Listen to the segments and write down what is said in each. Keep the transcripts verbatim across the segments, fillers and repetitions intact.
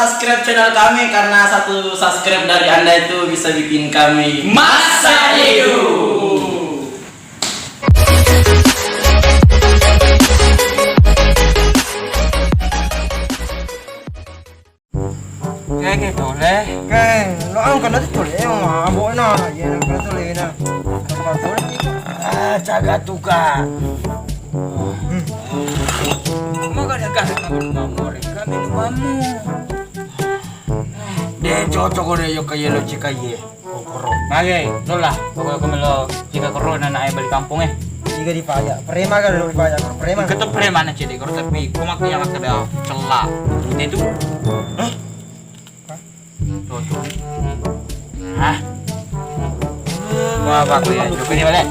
Subscribe channel kami, karena satu subscribe dari Anda itu bisa bikin kami masa hidup. Kayak gitu deh. Kayak lo angkat aja tuh, eh, mabok nah, ya, angkat tuh, Lena. Tempat tuh. Ah, jaga tuka. Hmm. Maka dia kasih kami mamore, kami mammu. De' cocok ko de' yo kaye lo cikaye. Kokoro. Mage, dola. Pokoknya aku melo tiga koro nana ai balik kampung eh. Tiga dipajak. Prema kan udah dipajak. Prema. Ikut tuh prema na cedek koro tapi kok makin yang ada celak. Itu. Hah? Cocok. Hah? Wah, bagus ya. Cukup ini balik.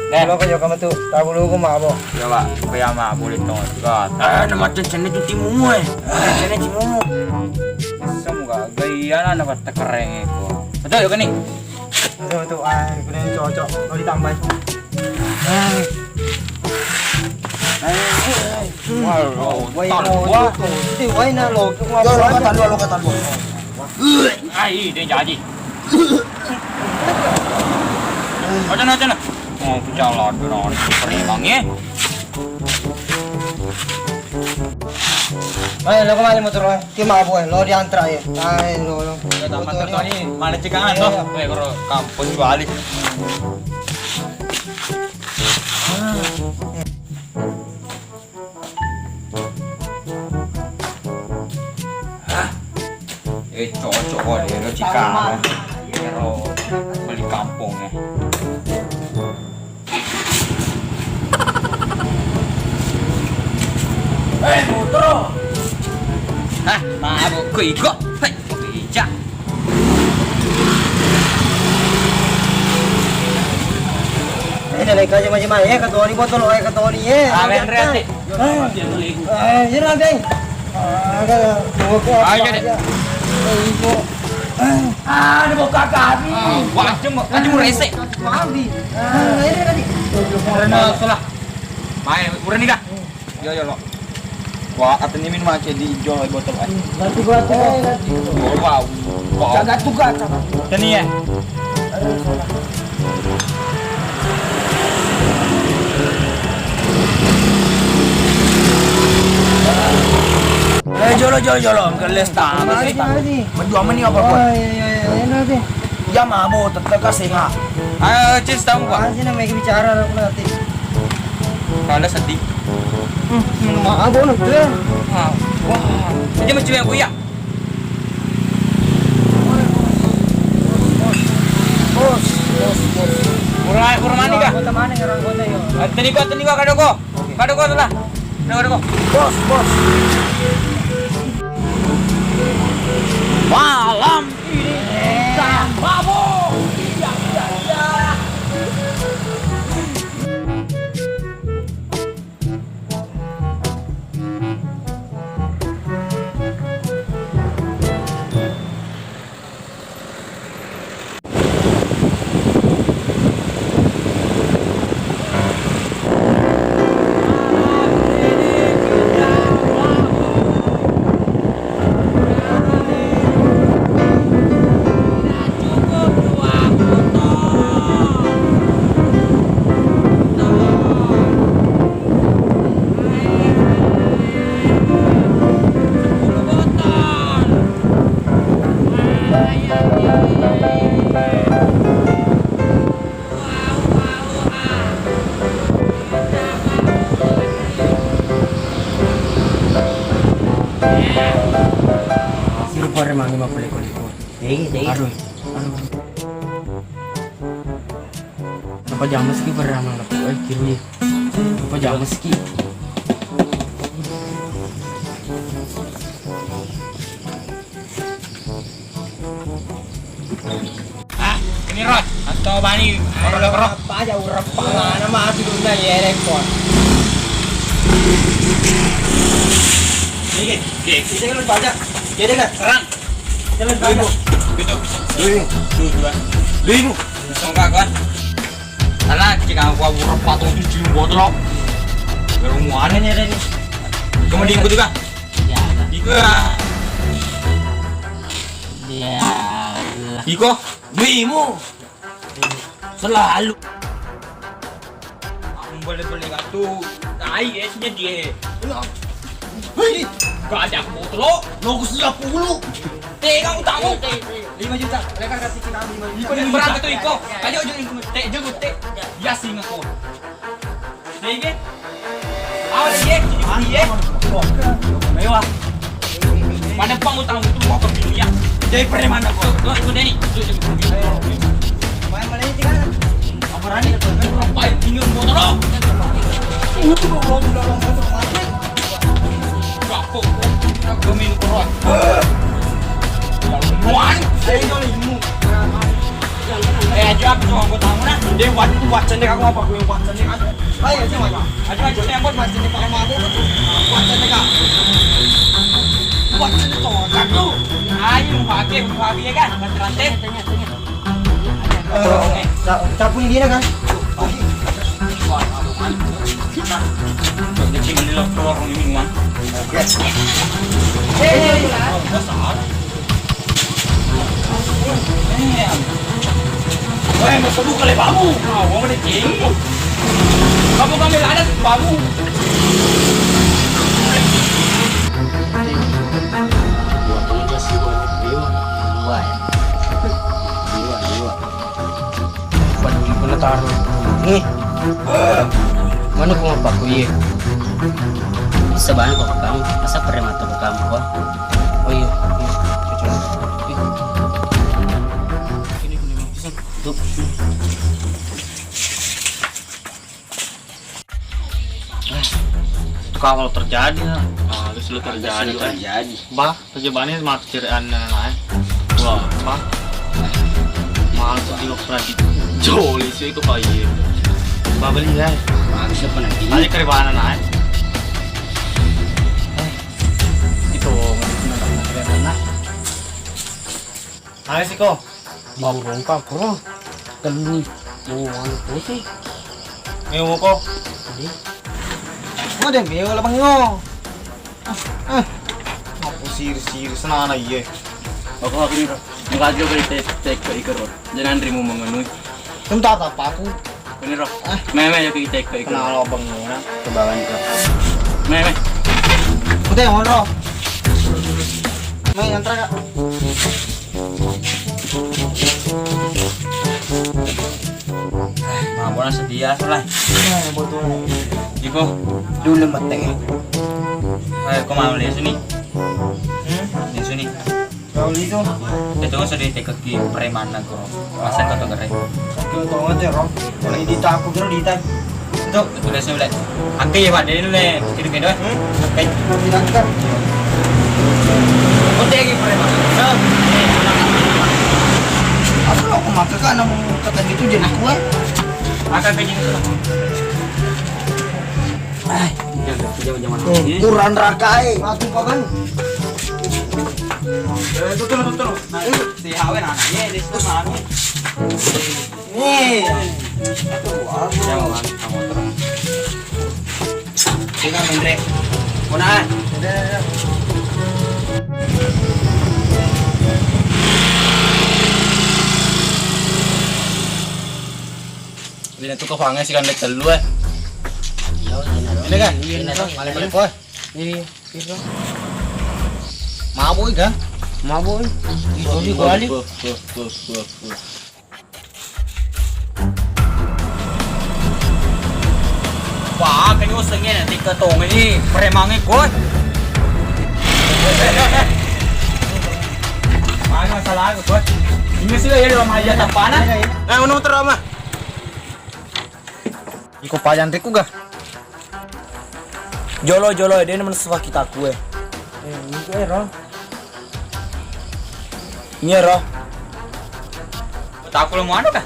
Deh. Lo kau juga metu. Tahu lu gua mabok. Coba, kaya mabok itu. Ah, nama cecene itu timumu eh. Cecene timumu. Semoga gaya lah nama tekereng itu. Betul juga nih. Betul betul. Ah, ini cocok. Mau ditambah. Ah. Ayo, ayo, ayo. Wah, lo, tan gua. Itu waina lo. Yo, lo kata dua, lo kata dua. Ai, dia jadi. Aja na, aja na. Oh, jalan dulu, no, peremang ya. Ayo, lo kemana motor lo? Ki mabok eh, lo diantar ya. Ayo, lo, lo. Ya, tamat motor ini, mana cikangan toh? Iya. Eh, koro kampus balik. Hah? Eh, cocok kok, dia lo cika. Ero beli kampung ya. Eh, motor. Hah, mabuk ku iko. Hei, ijak. Eh, nalai kaja majemai, eh, katoni botol, eh, katoni, eh. Ah, ben, Reti. Eh, eh, iya, Beng. Ah, ada, mau ke apa aja? Eh, ibu. Eh. Ah, ada buka kami. Ah, wah, cuma, kan cuma rese. Mandi. Ah, ini tadi. Karena salah. Main, udah nikah. Yo, yo, lo. Wah, atau ini minum aja di hijau botol, eh. Nanti gua tuh, nanti. Oh, wow. Wow. Jaga tugas, jaga tugas. Teni ya? Eh, jolo, jolo, jolo. Geles tak, geles tak. Mari, mari. Berdua meni apa, Bos? Oh, iya, iya, iya, iya, nanti. Ya, mabuk, tetep kasih, ha. Ayo, Cis, tahu nggak? Masih namanya bicara, aku nanti. Kalau sedih. Hmm, maaf, Bos, tuh. Ah, wah. Aja mencuri aku ya. Bos, bos, bos. Kurang, kurang mana kah? Kota mana, orang kota ya? Ah, tadi kok, tadi kok, kada kok. Kada kok, tuh lah. Kada kok. Bos, bos. Malam ini kita mabok. Iya, iya, iya. Sirupa re mangi mappaliko-liko. Dei, dei. Aduh, aduh. Apa james ki pada ramang lepo, eh, kiri. Apa james ki? Ah, ini Ros, atau bani, baru lo kerok. Apa aja urep mana mati dunia ya rekor. Dikit, dikit. Kita kan baca. Jadi kan? Serang. Jalan baca. Gitu. Ding. Tuh, dua. Ding. Langsung kak, kan? Karena jika gua urep atau tujuh botol. Baru muane nih ada nih. Cuma diikut juga. Ya, ada. Tiga. Iko, duimu. Selalu. Belle-belle atu. Ai, esnya dia. Hei, gak ada aku tuh lo. Lo aku sudah puluh. Tega utangmu. Lima juta. Mereka kasih kita lima juta. Iko, ini berapa tuh, Iko? Ayo, ayo, Iko. Teh, jago, teh. Ya, singa kau. Iya, iya. Awas, iya, iya. Mewah. Pada pang utang itu mau ke dunia. Jadi preman aku. Tuh, tuh, tuh, Denny. Tuh, tuh, tuh. Main mana ini, kan? Apa rani? Apa yang tinggal motor lo? Ini tuh mau jual motor mati. Gak kok. Gak minum keroak. Nuan. Saya jual ilmu. Eh, aja aku cuma buat tamu nah. Dia buat, buat cendek aku apa? Gue buat cendek aja. Ayo, aja, aja. Aja, aja, yang buat buat cendek pakai mabuk. Buat cendek, Kak. Buat cendek, Kak. Ayo, pakai, pakai ya kan? Buat rantai. Tanya, tanya. Eh, ca-, capun dia kan? Wah, aduh, mantap. Jadi, ini lo keluar ini, Wan. Oke. Eh, dasar. Weh, masa buka le babu. Ah, gua udah cing. Kamu kami ada babu. Dua puluh sih, gua. Dua ya. Dua, dua. Paduli pun taruh. Eh. Mana gua apa aku, iya? Bisa banget kok kamu. Masa pernah mata kamu, kok? Oh iya, iya, cocok. Tuh. Itu kalau terjadi, nah. Ah, itu selalu terjadi, kan? Terjadi. Bah, terjadi mati cerai anak lain. Wah, bah. Masuk di operasi. Joli sih itu, Pak, iya. Bah, beli, ya. Bisa pernah gini. Tadi keribanan, nah. Eh, itu, nah. Ayo sih, kok. Mau rongkang, kok. Tellu. Oh, anu, kok sih. Meo, kok. Tadi. Mau deh, meo, lapang, ngo. Ah, ah. Aku siri-siri senana, iye. Aku, aku ini, Ro. Makasih, Ro, tek, tek, tek, tek, Ro. Jangan rimu mengenui. Tentang apa aku? Ini, Ro. Ah. Meme, ya, kita ikut, ikut. Kenal lo, Bang, ya. Coba lanjut, Ro. Meme. Udah, ngono, Ro. Meme, antar, Kak. Nah, bona sedia, salah. Nah, botolnya. Iko. Dulu mateng. Eh, kok mau lihat sini? Hmm? Lihat sini. Kau itu. Itu sudah ditekeki preman aku. Masa kau tuh keren? Kau tahu aja, Rom. Kalau di aku kira di tan. Itu tulis sudah. Angke ya, Pak, dia dulu. Kiri kiri. Hmm? Angke. Tidak kan. Kau dia lagi preman. So. Apa lo aku makan kan, namun kata gitu jadi kue. Akan kayak gitu. Ah, jangan, jangan, jangan. Tuh, kurang rakai. Matu pakan. Eh, tuh, tuh, tuh, tuh. Nah, itu si Hawe, nah, nah, iya, dia suka, nah, anu. Nih. Jangan, kamu terus. Sini, Mendrek. Mana? Udah, udah, udah. Ini tuh kepangai sih kan tellu, eh. Iya, iya, iya. Ini kan? Iya, iya. Paling-paling, boy. Iya, iya. Mabuk, kan? Mabuk. Itu di balik. Wah, kan yo sengnya nanti ketong ini premange, boy. Mana masalah, boy? Ini sudah ya dalam aja tapanan. Eh, ono motor ama. Iko pajan riku ga? Jolo, jolo, dia nemen suah kita kue. Eh, itu, eh, Ron. Iya, Ron. Taku lo mau anu kah?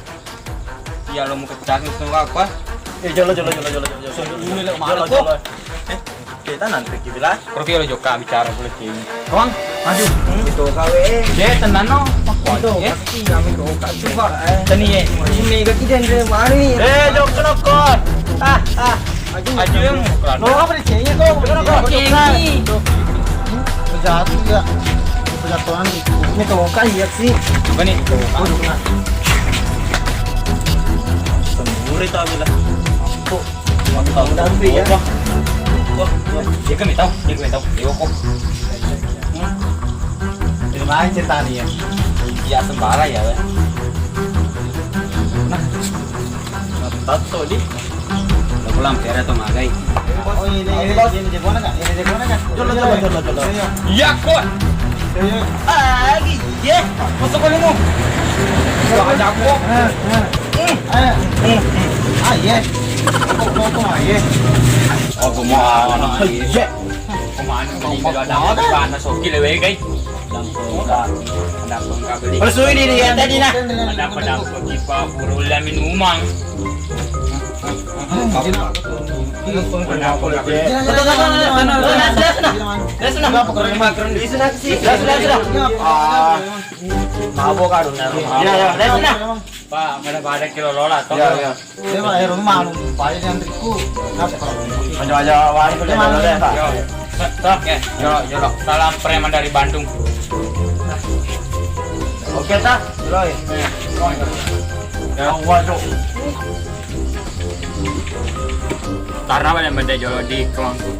Iya, lo mau kecak itu apa? Eh, jolo, jolo, jolo, jolo, jolo. Ini lo mana, jolo, kok? Jolo. Eh, kita nanti kita bilang. Profil lo joka bicara boleh sih. Bang, maju. Itu kawe. Dia tenang no. Itu. Eh, kami tuh kak coba. Tani ya. Ini mega kita yang mari. Eh, jok kenokon. Ah, ah. Aju yang mau kelar. Lo apa di sini kok? Kenapa? Jatuh ya. Satuan ini tongka iya sih. Apa nih? Tongka. Waduh, nah. Semure tau bila. Kok? Udah ambil ya. Wah, wah, wah. Dia kan tahu, dia kan tahu. Dia kok. Hmm. Ini main cerita nih ya. Ya sembara ya, weh. Nah. Tato di. Lo pulang pera to magai. Oh, ini, ini, ini jagoan kan? Ini jagoan kan? Jolo, jolo, jolo, jolo. Iya, iya. Iya, kuat. Iya, iya. Ah, iya. Masuk ke lu. Gua ajak gua. Eh, eh. Hmm. Eh. Hmm, hmm. Ah, iya. Kok, kok, kok, ah, iya. Oh, gua mau. Iya. Kemana? Kemana? Ada apa? Soki lewe, guys. Ada apa? Ada apa? Ada apa? Ada apa? Ada apa? Ada apa? Pura ulah minumang. Ah, mabok kan, nah. Iya, iya. Pak, pada-pada kilo lola, toh. Iya, iya. Iya, Pak, eh, rumah, Pak, ini antriku. Aja, aja, wah, itu deh, deh, Pak. Yo. Oke, jolo, jolo. Salam preman dari Bandung. Oke, ta. Jolo, ya. Ya, waduh. Karena banyak benda jolo di kelompok.